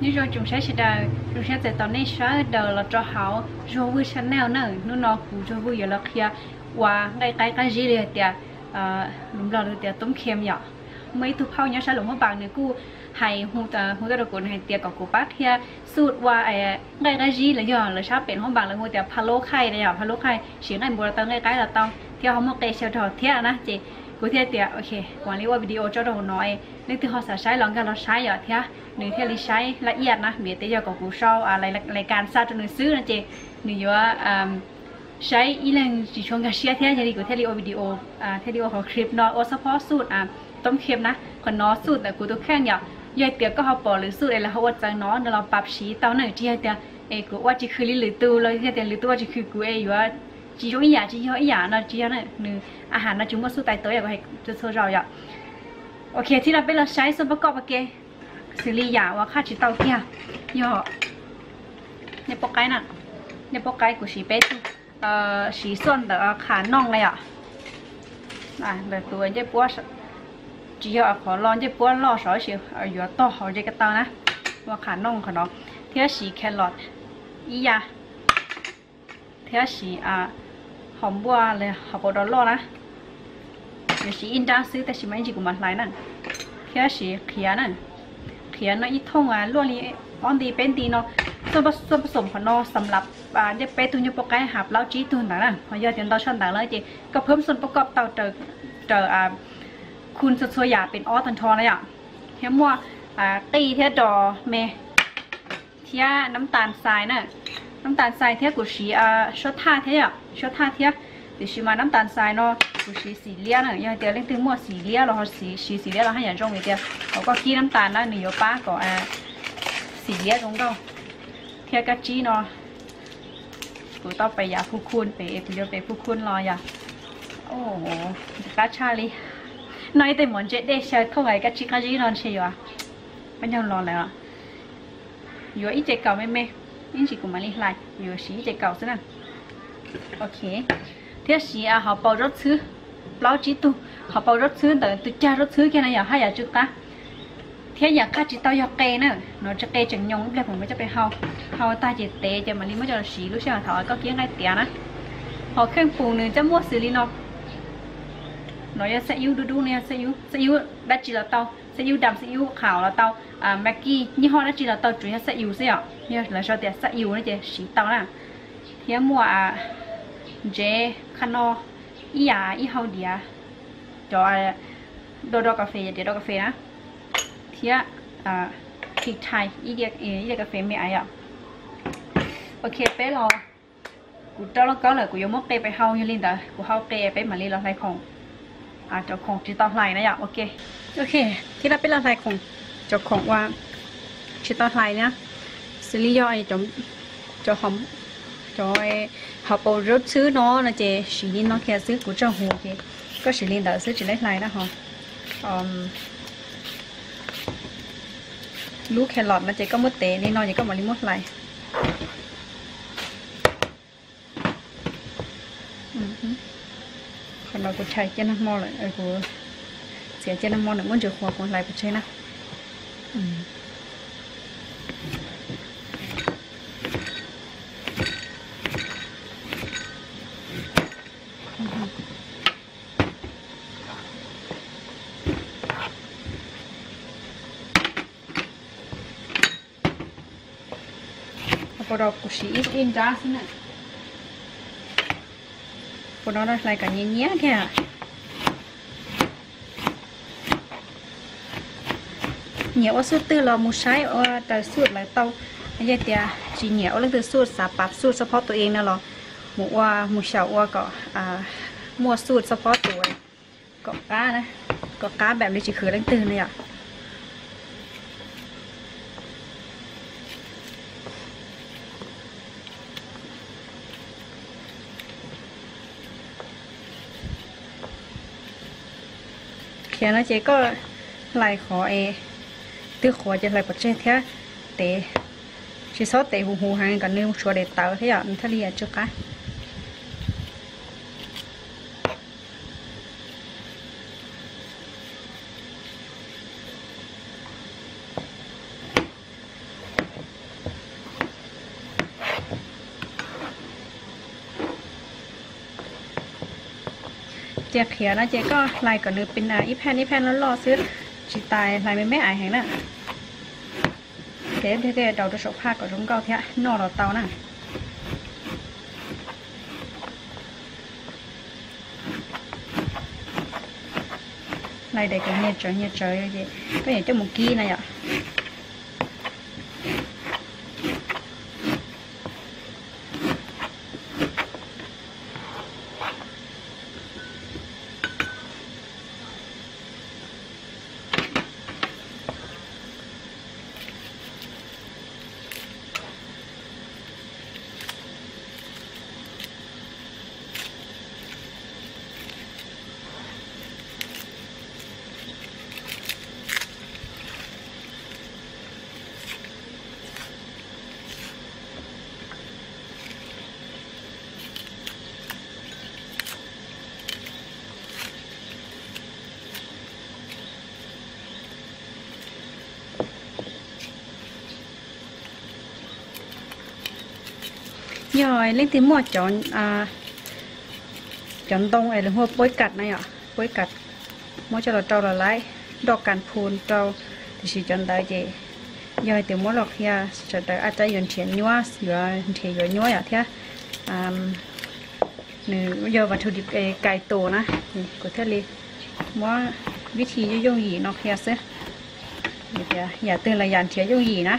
Nyob zoo tsoom saib sawv daws, zoo siab txais tos nej sawv daws los rau hauv Zuag Vwj channel na. Hnub no kuv Zuag Vwj yuav los qhia ua nqaij qaib qab zib li hais tias, lus Nplog lawv tias toob khem yom. Muaj ib tug phauj nyob sab Luam Phab Npas nws kuj hais hu, hu tuaj rau kuv, nws hais tias kom kuv pab qhia xub ua nqaij qab zib los yog lawv sab pem Phab Npas lawv hu tias pha lub khaij na yom, pha lub khaij siv nqaij npua los tau, nqaij qaib los tau, thiab ho muaj qe xyaw rau thiab na. Ces kuv thiaj tias ok, kuv mam li ua video tso rau hauv no, leej twg ho xav saib los nkag los saib yom, thiab nws thiaj li saib laj iaj na, vim tias yog kom kuv sau lais kas xa rau nws xwb no ces nws yuav saib ib leeg tsis tshua nkag siab thiab, yog li kuv thiaj li ua video, thiaj li ua qhov clip no ua xab phob xub toob khem na. Qhov no xub ntawm kuv tus kheej yom, yog tias koj ho pom lwm xub es lawv ho ua txawv no, nws los pab siv tau na, tsis yog tias es kuv ua tsis khwv li lwm tus los yog tias lwm tus ua tsis khwv kuv es yuav tsis zoo ib yam, tsis yog ib yam no, tsis yog na. Nws a has no tsis muaj xub tais tuav, yog kuv hais txhua zaus yom. Ok, thiab no peb los saib xub pab koj pab ke, xws li yam uas qhaj tsis tau kiag yog ncej puab qaib na. Ncej puab qaib kuv siv peb tug, siv xuaj ntawm qham nooj na yom. Ntawm tus ncej puab, tsis yog qhov lo ncej puab loj saud, yuav tog hauv nce ko taw na, ua qham nooj qhov no, thiab siv carrot ib yam, thiab siv hom npuaj los hauv paus dos loj na. Yuav siv ib nrab xwb tab sis mas ib ntsis kuv mam hlais na. Thiab siv qhiav na, qhiav no ib thooj luaj li ob nti peb nti no. Xuaj pab xoom qhov no xam lab ncej peb tug ncej puab qaib has plaub tsib tug ntawd na, ho yog tias ntau tshaj ntawd lawm ces koj phab xuaj pab koj tau raws khu txhua txhua yam pes ob tag nrho na yom. Thiab muaj qij thiab dos me, thiab nab tas xais na. Nab tas xais thiab kuv siv suab thaj thiab yom, suab thaj thiab. Tiam sis mas nab tas xais no kuv siv xim liab na, yog tias leej twg muaj xim liab los ho siv xim liab los haj yam zoo, vim tias thaum koj kib nab tas na nws yuav pab kom xim liab zoo nkauj. Thiab kab tsib no kuv tau pes yav phu khu pem, kuv yuav pem phu khu los yom. Qab tshaj li. Noj ib teg mov ntse dej xyaw thooj kab tsib qab zib no ntshe yuav pab nyaug los lawm. Yuav ib ce kaum me me, ib ntsis kuv mam li hlais, yuav siv ib ce kaum xwb na. Ok, thiab siv hauv paus zaub txhwb plaub tsib tug, hauv paus zaub txhwb ntawm tus cag zaub txhwb kiag na yom, haj yam tsw qab. Thiab yam qhaj tsis tau yog qe na, no tsis qe tseem nyoos ib pliag kuv mam coj pem hau, hau tag ces tev ces mam li muab coj los siv lub sij hawm thaum koj kib nqaij tiav na. Hom kheej pum nws coj muaj xws li no. No yog xab iub dub dub, no yog xab iub, xab iub dab tsi los tau, xab iub dam, xab iub qhaum los tau, Maggi, nyiaj hoj dab tsi los tau, tsuas yog xab iub xwb yom. Yog lawv sau tias xab iub no ces siv tau na. Thiab muaj ntsev qhab no ib yam ib hau diav, cov do do kas fes, diav do kas fes na. Thiab thim thais ib diav kas fes me ais yom. Ok, peb los, kuv rau lub kaub lawm, kuv yuav muab qe pem hau, yog li ntawd kuv hau qe peb mam li los hlais khoom, cov khoom tsis tau hlais na yom. Ok, ok, thiab no peb los hlais khoom, cov khoom uas tsis tau hlais na, xws li yog cov, cov hauv paus zaub txhwb no no ces siv li no kiag xwb, kuv tso huv ces koj siv li ntawd xwb tsis tau hlais na ho. Lub carrot no ces koj muab tev li no ces koj mam li muab hlais. Qhov no kuv tshais cia nag hmo lawm, kuv txiav cia nag hmo lawm, muab ntsis qhuav kuv hlais pov tseg na. Puas no kuv siv ib nrab xwb na. Puas no hlais kom nyias nyias kiag. Nyiam ua xuj twg los mus saib ua raws xuj lawv tau. Yog tias tsis nyiam ua leej twg xuj, xav pab xuj xab phob tus ev no los mus ua, mus xyaum ua kom muaj xuj xab phob tus kom qab, kom qab npaum li tsis khwv leej twg na yom. Qhiav no ces koj hlais qhov es twb qhuav ces hlais pov tseg thiab tev, tsis txhob tev huv huv heev kom nws tshuav daim tawv thiab yom, nws thiaj li yuav tsw qab. Ces qhiav no ces koj hlais kom nws ib phaj ib phaj loj loj xwb, tsis tas hlais me me ais heev na. Ces thiaj rau rau saum phaj kom zoo nkauj thiab noj los tau na. Hlais daim kom nyias tsawv nyias tsawv ces koj yuav coj mus kib na yom. Yog leej twg muaj cov, cov ntoo es lawv hu ua puab kas na yom, puab kas, muab coj los rau los lawm, nroj kas phu rau, tiam sis cov ntawd ces yog hais tias muab los qhia sawv daws a, tab yuav nrhiav nyuab, yuav nrhiav yuav nyuab yom thiab. Nws yog vas thu di kais tus na, kuv thiaj li muab vib thi yooj yooj yim no qhia xwb. Yam twg los yam nrhiav yooj yim na.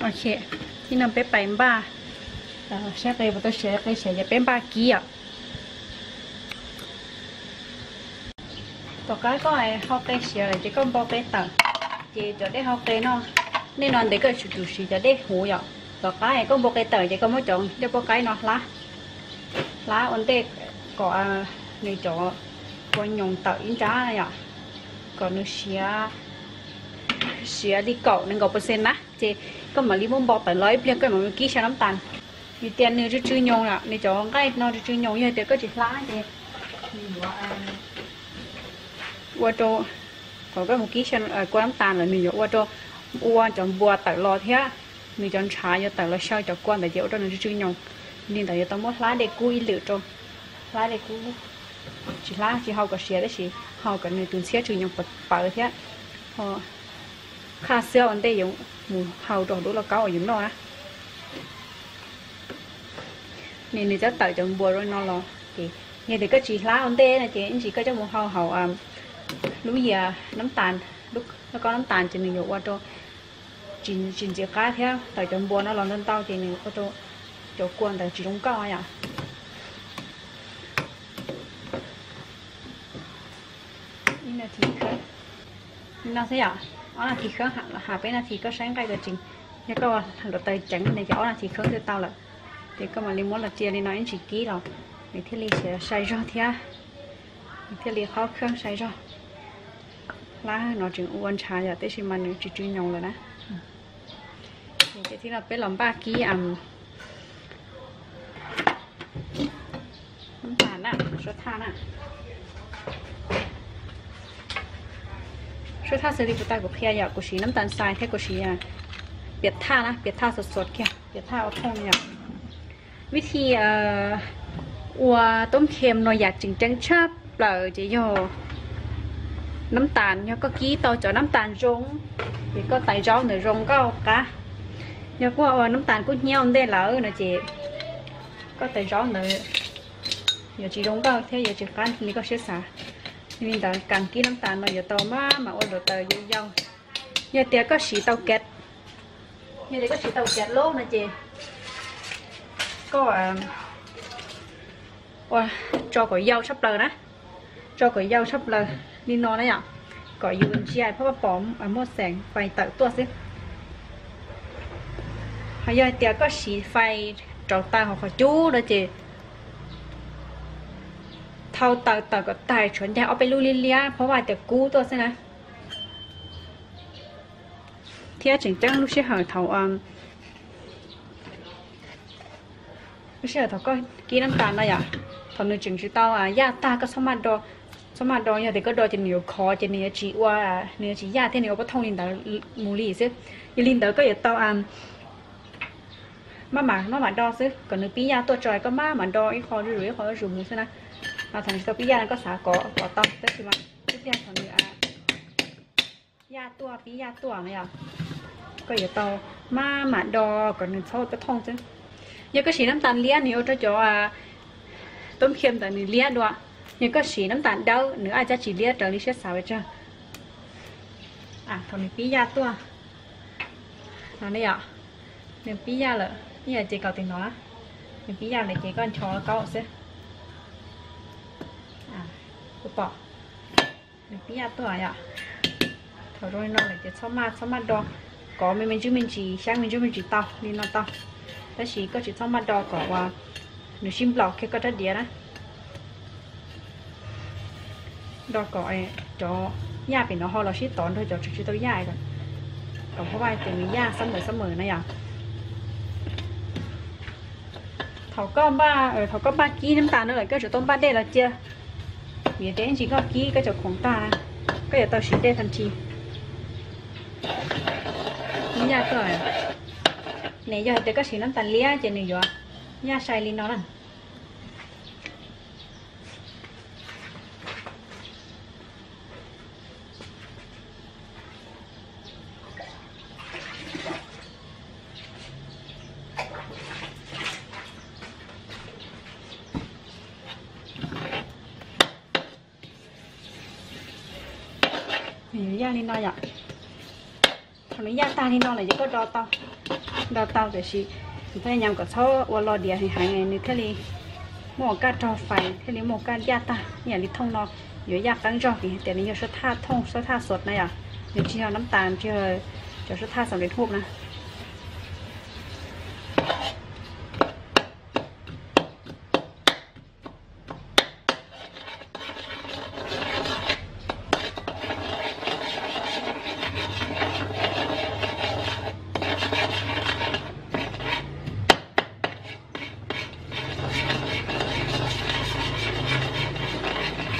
Ok, ib no peb pais npaj, saib qe puas tau siav, qe siav ces peb npaj kib os. Tom qab koj hau qe siav lawm ces koj npo qe tawm, ces cov dej hau qe no, nej no ntev koj tsum tsum siv cov dej huv yom. Tom qab koj npo qe tawm ces koj muab cov dej poj qaib no hlab, hlab ua ntej kom nws cov kua nyoos tawm ib nrab yom, kom nws siav, siav li kaum nees nkaum percent na, ces koj mam li muab npo tawm los ib pliag koj mam li kib xyaw nab tas. Vim tias nws tsw tsw nyoos, nws cov nqaij no tsw tsw nyoos, yog tias koj tsis hlab ces nws yuav ua rau, thaum koj mus kib kua nab tas lawm nws yuav ua rau, ua cov npua tawm los thiab nws cov ntshav yuav tawm los xyaw cov kua ntawd ces ua rau nws tsw tsw nyoos. Li ntawd yuav tau muab hlab dej kub ib lwm rau, hlab dej kub, tsis hlab tsis hau kom siav tab sis hau kom nws tus ntxhiab tsw nyoos pawv thiab. Qhaj xwb ua ntej yuav mus hau rau hauv lub lauj kaub uas yus noj na. Nws nws twb tawm cov npua rau no los ces, yog tias koj tsis hlab ua ntej no ces ib ntsis koj coj mus hau hauv lub yias nab tas, lub lauj kaub nab tas ces nws yuav ua rau tsis ntxim qab thiab tawm cov npua no los ntau ntau ces nws ua rau cov kua ntawd tsis zoo nkauj yom. Ib no xwb yom, ob nas this khawb, ha peb nas this koj saib nqaij tau tsees, yog koj ua hluav taws ceev ne ces ob nas this khawb twb tau lawm. Ces koj mam li muab los tsia li no ib ntsis kib los nws thiaj li siav sai zog thiab nws thiaj li qhob kheeb sai zog. Hlab no tseem ua ntshav yom, tab sis mas nws tsw tsw nyoos lawm na. Ces tib no peb los npaj kib, npaj na, suab thaj na. Suab thaj xws li kuv tas kuv qhia yom, kuv siv nab tas xais thiab kuv siv piam thaj na, piam thaj xov xov kiag, piam thaj ua thooj yom. Vib thi ua toob khem no yam tseem ceeb tshaj plaws ces yog nab tas, yog koj kib tau cov nab tas zoo ces koj tais zaub ntawd zoo nkauj qab. Yog koj ua nab tas kub hnyiab ua ntej lawm no ces koj tais zaub ntawd yuav tsis zoo nkauj thiab yuav tsis qab li koj siab xav. Li ntawd kas kib nab tas no yuav tau maj mam ua hluav taws yau yau. Yog tias koj siv tau kav, yog tias koj siv tau kav loj no ces koj ua tso kom yau tshaj plaws na, tso kom yau tshaj plaws li no na yom, kom yus ntsia phab pom muaj xeem fais tawm tuaj xwb. Ho yog tias koj siv fais rauv taws hauv qhov cub no ces thau taws tawm kom tag tshuav ncag ob peb lub liab liab, phab vaj tias kub tuaj xwb na. Thiab tseem ceeb lub sij hawm thaum Sij hawm thaum koj kib nab tas no yom, thaum nws tseem tsis tau yaj tag koj txhob maj do, txhob maj do, yog tias koj do ces nws yuav khov ces nws yuav tsis ua, nws yuav tsis yaj thiab nws ua pob thooj li ntawd mus li xwb. Yog li ntawd koj yuav tau maj mam, maj mam do xwb, kom nws pib yaj tuaj tso koj maj mam do ib qho zuj zus ib qho zuj zus mus xwb na. Thaum nws tsis tau pib yaj no koj xav kov kov tau, tab sis mas ib pliag thaum nws yaj tuaj pib yaj tuaj no yom, koj yuav tau maj mam do kom nws txhob ua pob thooj xwb. Yog koj siv nab tas liab nws yuav ua rau cov tub khiam ntawm nws liab dua. Yog koj siv nab tas dawb nws ab cab tsis liab raws li siab xav pes tsawg. Thaum nws pib yaj tuaj no ne yom, nws pib yaj lawm, ib yam ces kaum tis no na, nws pib yaj lawm ces koj ncho kaub xwb. Kuv pom nws pib yaj tuaj yom. Thaum zoo li no lawm ces txhob maj, txhob maj do, kov me me ntsis me ntsis, xyab me ntsis me ntsis tau li no tau, tab sis koj tsis txhob maj do kom uas nws sib nplaum kiag koj rab diav na. Do kom cov yaj pem no ho los sib tov nrog cov tseem tsis tau yaj, kom pab vaj ces nws yaj xab mawm xab mawm na yom. Thaum koj npaj, thaum koj npaj kib nab tas no lawm koj yuav tau npaj dej los cia, vim tias ib ntsis koj kib koj cov khoom tag na, koj yuav tau siv dej tag nrho. Yaj tuaj, nws yog hais tias koj siv nab tas liab ces nws yuav yaj sai li no na. Nws yuav yaj li no yom. Thaum nws yaj tag li no lawm ces koj do tau, do tau tiam sis nws thiaj nyam kom txhob ua lo diav heev heev nws thiaj li muaj kaj rog fais thiaj li muaj kaj yaj tag. Ib yam li thooj no yuav yaj qeeb zog vim hais tias nws yog suab thaj thooj suab thaj xos na yom, nws tsis yog nab tas, tsis yog cov suab thaj xam lej huj na.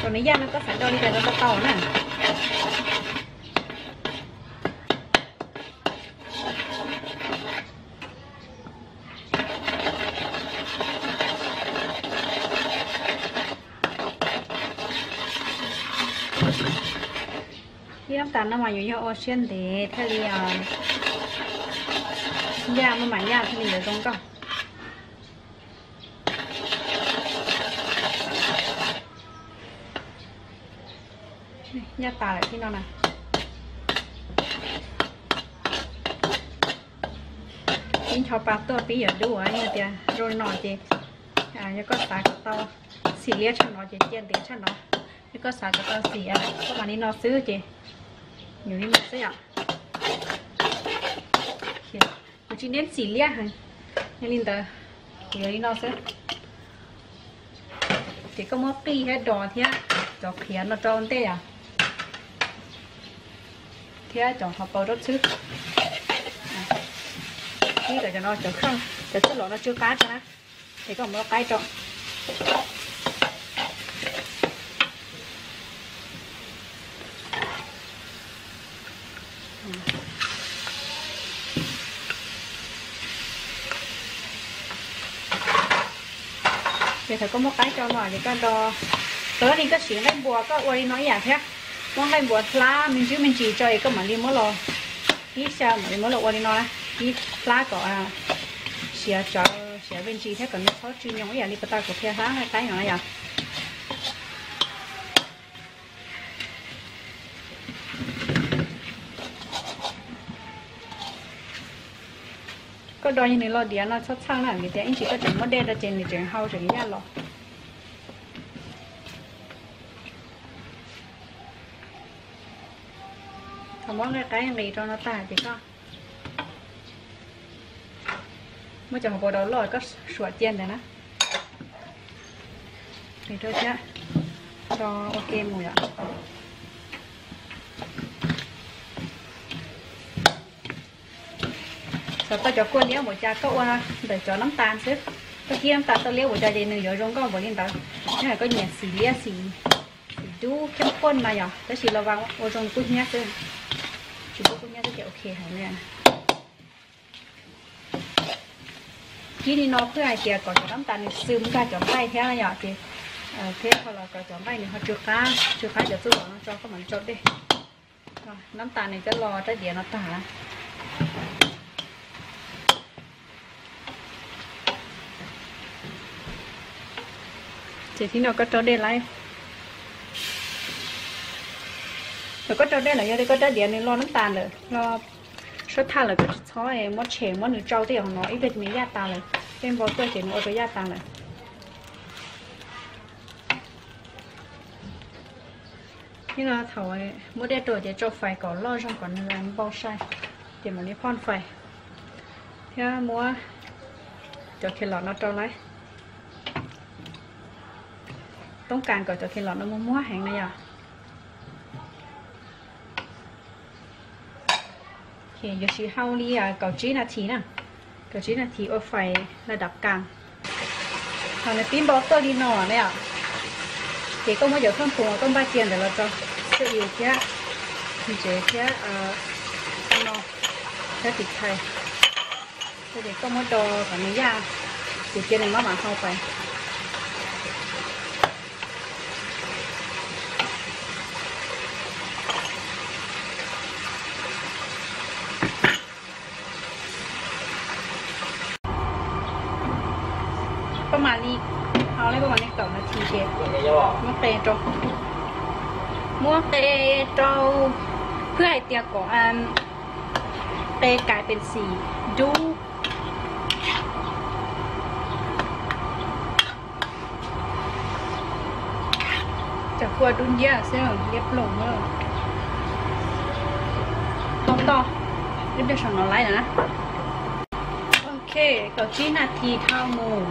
Thaum nws yaj no koj xav do li cas los do tau na. Ib nab tas no mas yuav yog ua siab ntev thiaj li yaj, maj mam yaj thiaj li yuav zoo nkauj. Yaj tas lawm thiab no na. Pib ncho pa tuaj pib yuav dub, yog tias zoo li no ces yog koj xav kom tau xim liab tshaj no ces cia ntev tshaj no, yog koj xav kom tau xim koj mam li no xwb ces yus li no xwb yom. Kuv tsis neb xim liab heev, yog li ntawd kuv yuav li no xwb. Ces koj muab qij thiab dos thiab cov qhiav no rau ntej os, thiab cov hauv paus rau xwb. Ib cov no cov kheej, cov txwj lom no tsw qab rau na, ces koj muab qaib rau. Ces thaum koj muab qaib rau no ces koj do, tau li koj siv nqaij npua koj ua li no ib yam thiab, muab nqaij npua hlab me ntsis me ntsis tso es koj mam li muab los, ib xya mam li muab los ua li no na, ib hlab kom siav tsawv siav me ntsis thiab kom nws txhob tsw nyoos ib yam li pas tas kuv qhia hlab nqaij qaib no na yom. Koj do yog nws los diav no txhob txhawj na, vim tias ib ntsis koj tseem muab dej rau ces nws tseem hau tseem yaj los. Thaum muab nqaij qaib nqis rau no tag ces koj muab cov hauv paus daus loj koj suam cia ntawd na. Nqis rau thiab, do ua ke mus yom. Xav tau cov kua liab npaum cas koj ua ntawm cov nab tas xwb. Koj kib nab tas tau liab ua cas ces nws yuav zoo nkauj npaum li ntawd. Yog koj nyiam xim liab xim, xim dub kheej khuaj no yog, tab sis los vas ua zoo kub hnyiab xwb, tsis pub kub hnyiab xwb ces ok heev li. Kib li no thiaj hais tias kom cov nab tas nws xwm nkag cov nqaij thiab yom, ces thiab ho los kom cov nqaij nws ho tsw qab, tsw qab cov txuj lom no tso koj mam li rau dej. Nab tas nws coj los rab diav no tag. Ces thib no koj rau dej lawm, thaum koj rau dej lawm yog li koj rab diav nws lo nab tas lawm, lo suab thaj lawm, koj tsis txhob muab tshem muab nws tsau tej yam no, ib pliag ces nws yaj tas lawm, tej npau tuaj ces nws ua rau yaj tas lawm. Thib no thaum muab dej rau ces tsau fais kom loj zog kom nws npau sai, ces mam li phoj fais thiab muab cov khe los no rau lawm. Toob kas kom cov khe los no muag muag heev na yom. Yuav siv hau li kaum tsib nas this na, kaum tsib nas this ua fais la dam kas. Thaum nws pib npau tuaj li no na yom, ces koj muab cov kheej pum koj npaj cia ntawd los rau, xib yu thiab ntsev thiab no thiab tiv thaiv, ces koj muab rau kom nws yaj, ces cia nws maj mam hau fais. Koj mam li, hau li koj mam li kaum nas this ces muab qe rau, muab qe rau, phwj hais tias kom qe kais pes xim dub. Cov kua dub nciab xwb, liab ploog na. Tau tau, ib pliag saum no laib na. Ok, kaum tsib nas this dhau mus,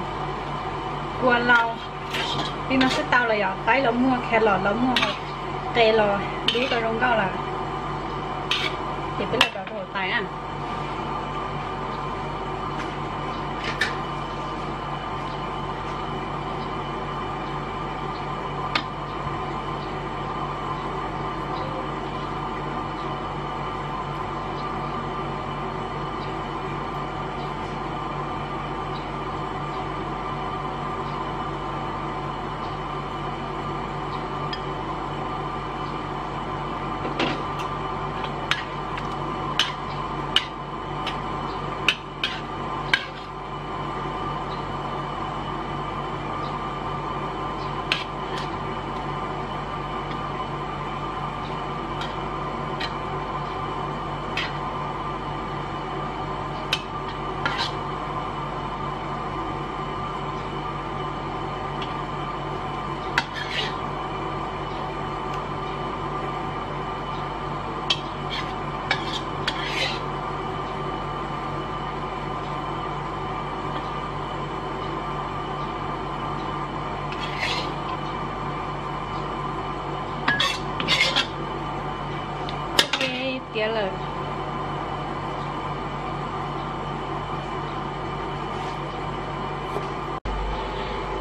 kua lau li no xwb tau lawm yom, qaib los muag, kha los los muag, qe los dub tau zoo nkauj lawm. Ces peb los rau hauv tais na. Tiav lawm.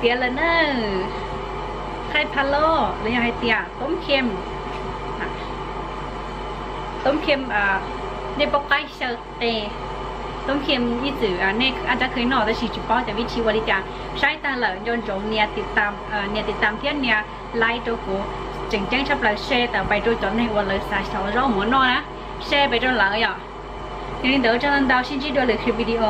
Tiav lawm na. Qaib pha loj los yog hais tias toob khem, toob khem, nej paub qaib xyaw qe, toob khem ib txwm nej ab rab khw noj tab sis tsis paub cov vib thi ua li cas. Saib tag lawm nco ntsoov nias tiv tam thiab nias like rau kuv, tseem ceeb tshaj plaws share tawm pais rau cov neeg uas lawv xav xyuas zaub mov noj na, share pais rau lawv yom. Yog li ntawd ua tsaug ntau, sib ntsib dua lwm video.